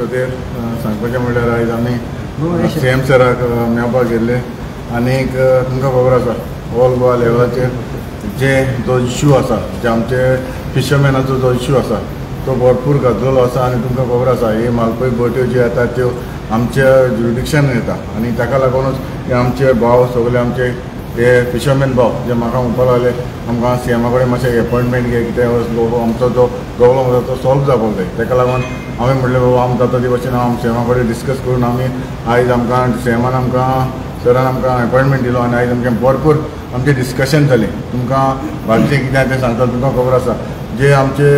सांगपाचें म्हणल्यार आयज आमी सी एम सराक मेळपाक गेल्ले आनीक तुमकां खबर आसा ऑल गोवा लेवलाचेर जे जो इश्यू आसा, जे आमचे फिशरमॅनाचो जो इश्यू आसा तो भरपूर गाजलेलो आसा. आनी तुमकां खबर आसा हे मालपय बोट्यो ज्यो येतात त्यो आमच्या ज्युरिडिक्शनान येता आनी ताका लागूनच हे आमचे भाव सगळे आमचे हे फिशरमॅन भाव जे म्हाका म्हणपाक लागले आमकां सी एमा कडेन मातशें एपॉयंटमेंट घे, कितें आमचो जो प्रॉब्लम आसा तो सॉल्व जावपाक जाय. ताका लागून हांवें म्हणलें बाबा आम जाता ती भशेन हांव सी एमा कडेन डिस्कस करून आमी आयज आमकां सी एमान आमकां सरान आमकां एपॉयंटमेंट दिलो आनी आयज आमचें भरपूर आमचें डिस्कशन जालें. तुमकां बाकीचें कितें तें सांगता, तुमकां खबर आसा जे आमचे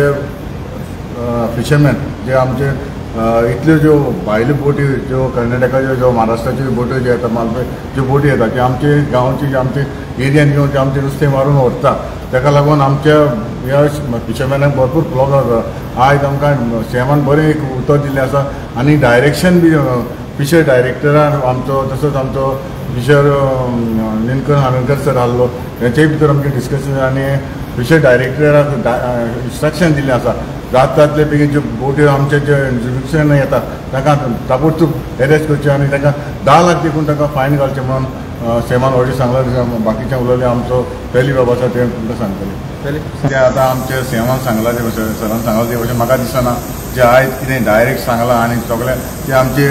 फिशरमॅन जे आमचे इतल्यो ज्यो भायल्यो बोटी ज्यो कर्नाटकाच्यो ज्यो महाराष्ट्राच्यो बोट्यो ज्यो येता मालपे ज्यो बोटी येता त्यो आमचे गांवचे जे आमचे एरियान येवन ते आमचें नुस्तें मारून व्हरता. ताका लागून आमच्या ह्या फिशरमॅनाक भरपूर प्रॉब्लम जाता. आयज आमकां सी एमान बरें एक उतर दिल्लें आसा आनी डायरेक्शन बी फिशर डायरेक्टरान आमचो तसोच आमचो फिशर निलकंठ हानकर सर आहलो हेचेय भितर आमचें डिस्कशन आनी फिशर डायरेक्टराक इन्स्ट्रक्शन दिल्लें आसा जाता बेगीन ज्यो बोट्यो आमचे जे ज्युरिडिक्शन येता तांकां ताबडतोब एरेस्ट करचें आनी तांकां 10 लाख देखून तांकां फायन घालचें म्हणून सीएमान ऑलरेडी सांगलां. बाकीचें उलयलें आमचो पेली बाबा आसा ते तुमकां सांगतले. ते आतां आमचे सीएमान सांगलां ते भशेन सरान सांगलां ते भशेन म्हाका दिसना जे आयज कितें डायरेक्ट सांगलां आनी सगळें ते आमचे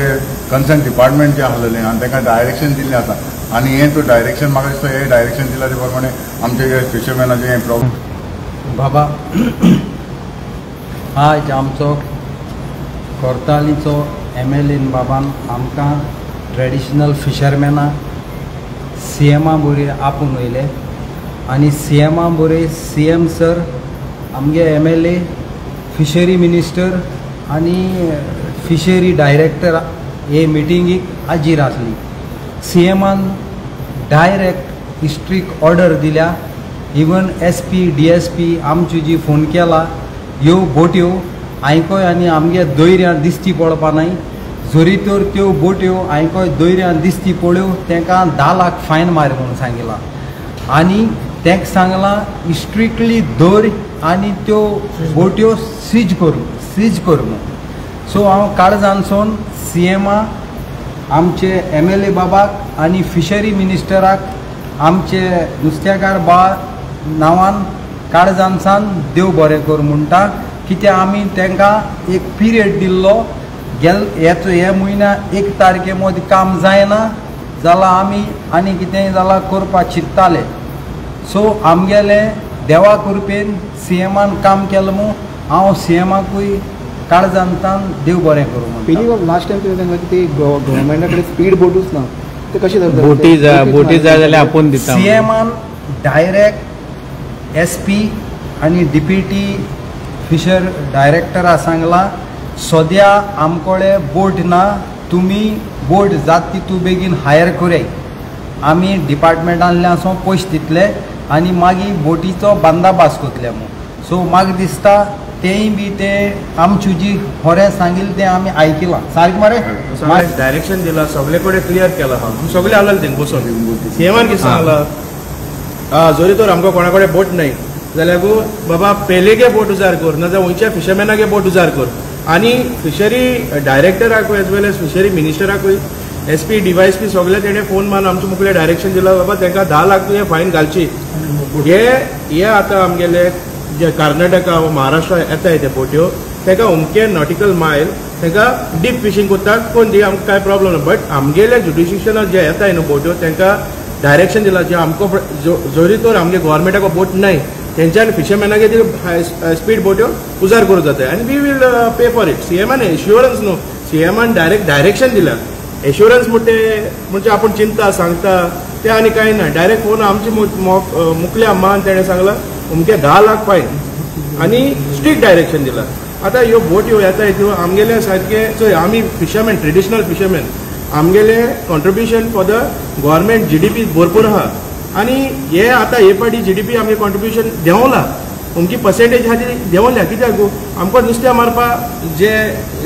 कन्सर्न डिपार्टमेंट जे आसलेलें आनी तांकां डायरेक्शन दिल्लें आसा आनी हें तो डायरेक्शन म्हाका दिसता हें डायरेक्शन दिलां ते प्रमाणे आमचे फिशरमॅनाचें हें प्रॉब्लम. बाबा आयज आमचो कोर्तालीचो एम एल एन बाबान आमकां ट्रेडिशनल फिशरमॅनाक सी एमा बोरे आपोवन वयले आनी सी एमा बोरे सी एम सर आमगे M L A fishery minister आनी फिशरी डायरेक्टर हे मिटिंगेक हाजीर आसली. सी एमान डायरेक्ट स्ट्रिक्ट ऑर्डर दिल्या. Even S P D S P आमच्यो जी फोन केला ह्यो बोट्यो आयकोय आनी आमगे दोयऱ्यान दिश्टी पडपा न्हय, जरी तर त्यो बोट्यो आयकोय दोयऱ्यान दिश्टी पडल्यो तांकां 10 लाख फायन मार म्हणून सांगिलां आनी तांकां सांगलां स्ट्रिक्टली दर आनी त्यो बोट्यो सीज कर म्हणून. सो हांव काळजानसून सी एमा आमचे एम एल ए बाबाक आनी फिशरी मिनिस्टराक आमचे नुस्तेकार बा नांवान काळजानसान देव बरें कर म्हणटा. कित्याक आमी तांकां एक पिरियड दिल्लो गेल हेचो हे म्हयन्या 1 तारखे मदीं काम जायना जाल्यार आमी आनी कितेंय जाल्यार करपाक चिंत्ताले. सो आमगेलें देवा कृपेन सी एमान काम केलें म्हूण हांव सी एमाकूय काळजांतान देव बरें करूं म्हणटा. लास्ट टायम तुवें सांगलां की ते गव्हर्मेंटा कडेन स्पीड बोटूच ना, ते कशें धरता? बोटी जाय, बोटी जाय जाल्यार आपोवन दिता. सी एमान डायरेक्ट एस पी आनी डिप्युटी फिशर डायरेक्टरा सांगलां सद्या आमकडे बोट ना, तुमी बोट जात तितू बेगीन हायर कराय, आमी डिपार्टमेंटांतल्यान पयशे दितले आनी मागीर बोटीचो बंदोबस्त करतले म्हूण. सो म्हाका दिसता तेंय बी ते आमच्यो जी खरें सांगिल्लें तें आमी आयकिलां सारकें मरे. डायरेक्शन दिलां सगळे कडेन क्लियर केलां आहा, सगळे आसले थिंग बसून. सी एमान कितें सांगलां जरी तर आमकां कोणा कडेन बोट न्हय जाल्यार गो बाबा पेलेगे बोट उजार कर, ना जाल्यार वयच्या फिशरमॅनागे बोट उजार कर. आनी फिशरी डायरेक्टराकूय एज वेल एज फिशरी मिनिस्टराकूय S P D Y S P सगळे तेणें फोन मारून आमचे मुखले डायरेक्शन दिलां बाबा तांकां 10 लाख तुवें फायन घालची. हे हे आतां आमगेले जे कर्नाटका वा महाराष्ट्रा येताय ते बोट्यो ताका अमके नॉटिकल मायल तांकां डीप फिशींग करतात कोण ती आमकां कांय प्रॉब्लम ना. बट आमगेले ज्युडिशिशनाक जे येताय न्हू बोट्यो तांकां डायरेक्शन दिलां जे आमकां जरी तर आमगे गव्हर्मेंटाक बोट न्हय तेंच्यान फिशरमॅनागे ती स्पीड बोट्यो उजार करूं जाता आनी we will pay for it. C एमान एश्युरन्स न्हू, सी एमान डायरेक्ट डायरेक्शन दिलां. एश्युरन्स म्हणजे आपूण चिंता सांगता ते आनी कांय ना. डायरेक्ट फोन आमचे मुखल्या मान तेणें सांगलां अमके 10 लाख फायन आनी स्ट्रिक्ट डायरेक्शन दिलां. आतां ह्यो बोट्यो येताय त्यो आमगेले सारके चोय आमी फिशरमॅन ट्रेडिशनल फिशरमॅन आमगेले contribution for the government G D P भरपूर आहा आनी हे आतां हे फावटी जी डी पी आमगे कॉन्ट्रिब्युशन देंवला, अमकी पर्सेंटेज आहा ती देंवल्या. कित्याक गो आमकां नुस्तें मारपा जे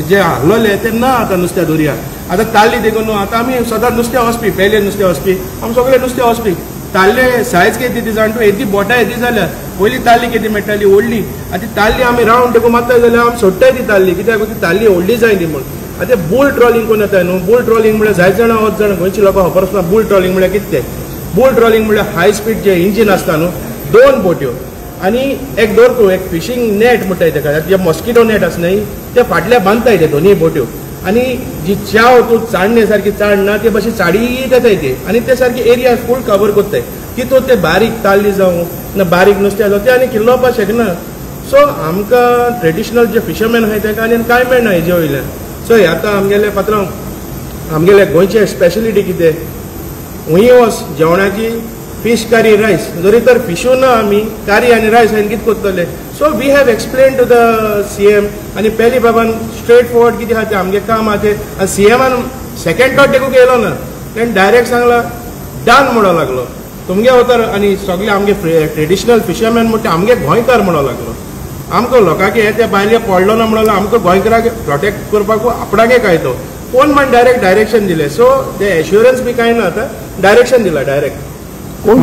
जे आहलोले ते ना आतां नुस्त्या दर्या. आतां ताल्ली देखून न्हू आतां आमी सदांच नुस्तें वचपी, पेले नुस्तें वचपी, आमी सगळे नुस्तें वचपी. ताल्ले सायज केदी ती जाण तूं येदी बोटां येदी जाल्या पयलीं ताल्ली केदी मेळटाली व्हडली, आतां ताल्ली आमी रावंड देखून मारता जाल्यार आमी सोडटाय ती ताल्ली, कित्याक ती ताल्ली व्हडली जाय ती म्हूण. आतां बुल ट्रॉलिंग कोण येता न्हू, बुल ट्रॉलिंग म्हळ्यार जायत जाणां वच जाणां गोंयची लोकां खबर आसना बुल ट्रॉलिंग म्हळ्यार कितें तें. बुल ट्रॉलिंग म्हळ्यार हाय स्पीड जे इंजीन आसता न्हू, 2 बोट्यो आनी एक दवर तूं एक फिशींग नेट म्हणटाय तेका, जे मॉस्किटो नेट आसा न्हय ते फाटल्या बांदताय ते दोनूय बोट्यो आनी जी च्याव तूं चाडणे सारकी चाडना ते बशी चाडीत येताय ते आनी ते सारकी एरिया फूल कवर करताय. तितून ते बारीक ताल्ली जावं ना बारीक नुस्तें जावं ते आनी किल्लोवपाक शकना. सो आमकां ट्रेडिशनल जे फिशरमॅन आहाय तेका आनी कांय मेळना हेजे वयल्यान. सो हे आतां आमगेले पात्रांव, आमगेले गोंयचे स्पेशलिटी कितें, हुंय वच जेवणाची फीश कारी रायस, जरी तर फिशू ना आमी कारी आनी रायस हांवें कितें करतले. So we have explain to the CM आनी पेली बाबान स्ट्रेट फॉरवर्ड कितें आहा तें आमगें काम आहा तें. आनी सीएमान सेकेंड थॉट देखूंक येयलो ना, तेणें डायरेक्ट सांगला डन म्हणूंक लागलो तुमगे वतर आनी सगळे आमगे ट्रेडिशनल फिशरमॅन म्हणटा आमगे गोंयकार म्हणूंक लागलो. आमकां लोकांक हे ते भायले पडलो ना म्हणून आमकां गोंयकाराक प्रोटेक्ट करपाक आपणागे कायदो फोन म्हण डायरेक्ट डायरेक्शन दिलें. सो ते एश्युरन्स बी कांय ना, आतां डायरेक्शन दिलां डायरेक्ट. कोण